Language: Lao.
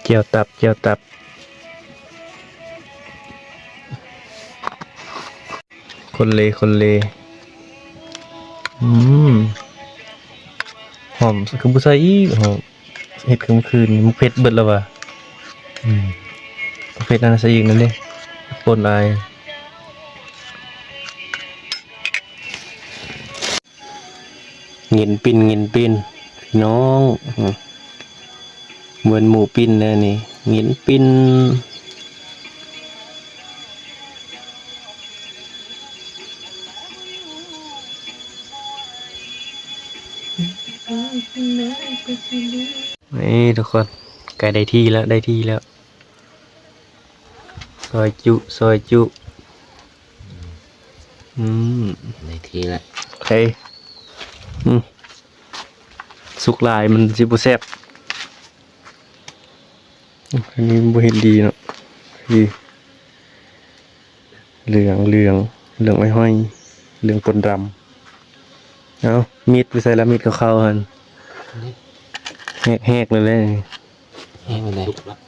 ແຈ່ວຕັບ ແຈ່ວຕັບ ຄົນເລ ຄົນເລ ອືມ ຫອມ ຄືບໍ່ໃສ່ອີກ ຫອມ ເຮັດຄືມື້ຄືນນີ້ ໝາກເຜັດເບິດແລ້ວຫວາ ອືມ ໝາກເຜັດນັ້ນໃສ່ອີກນັ້ນເດ້ ປົນອາຍ. ເງິນປິ່ນ ເງິນປິ່ນ ພີ່ນ້ອງ ເໝືອນໝູປິ່ນແດ່ນີ້ ເງິນປິ່ນ. ນີ້ທຸກຄົນ ໃກ້ໄດ້ທີ່ແລ້ວ ໄດ້ທີ່ແລ້ວ. ຊອຍຈຸ ຊອຍຈຸ ອືມ ໄດ້ທີ່ລະ ໂອເຄ ອືມ ສຸກຫຼາຍມັນຊິບໍ່ແຊບ ອັນນີ້ບໍ່ເຫັນດີເນາະ ດີ ເຫຼືອງ ເຫຼືອງ ເຫຼືອງອ້ອຍໆ ເຫຼືອງປົນດຳ ເອົາ ມີດໄປໃສລະ ມີດຂາວໆຫັ້ນ ແຮກໆ ເລີຍ ແຮກເລີຍ.